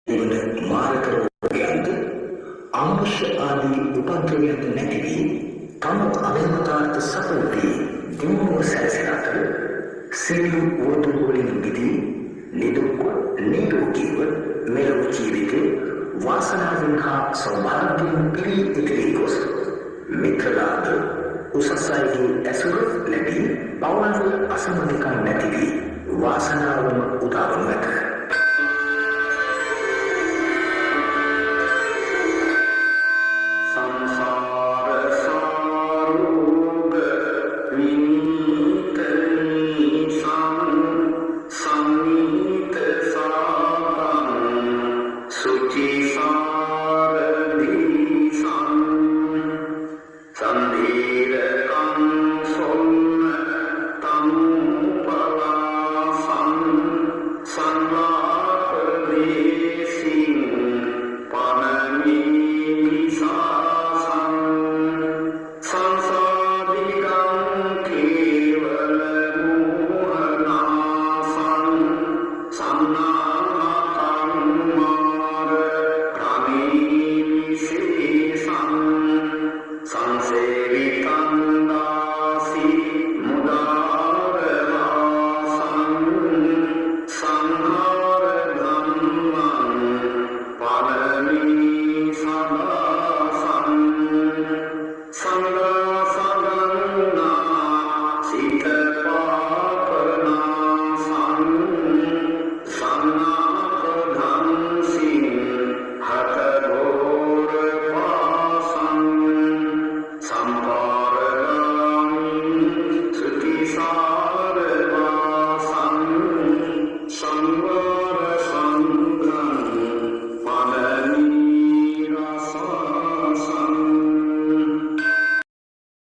වන මාරක රෝගයන්ද අමනුෂ්‍ය ආදී උපද්‍රවයන්ද නැති වී තම අභිමතාර්ථ සඵල වී දියුණුව සැලසෙන අතර සියලු උවදුරු වලින් මිදී නිදුක්ව නිරෝගීව මෙලොව ජීවිතේ වාසනාවෙන් හා සෞභාග්‍යයෙන් පිරී ඉතිරී ගොස් මිත්‍රලාද උසස් අයගේ ඇසුර ලැබී පවුල්වල අසමගිකම් නැති වී වාසනාවම උදාවනු ඇත.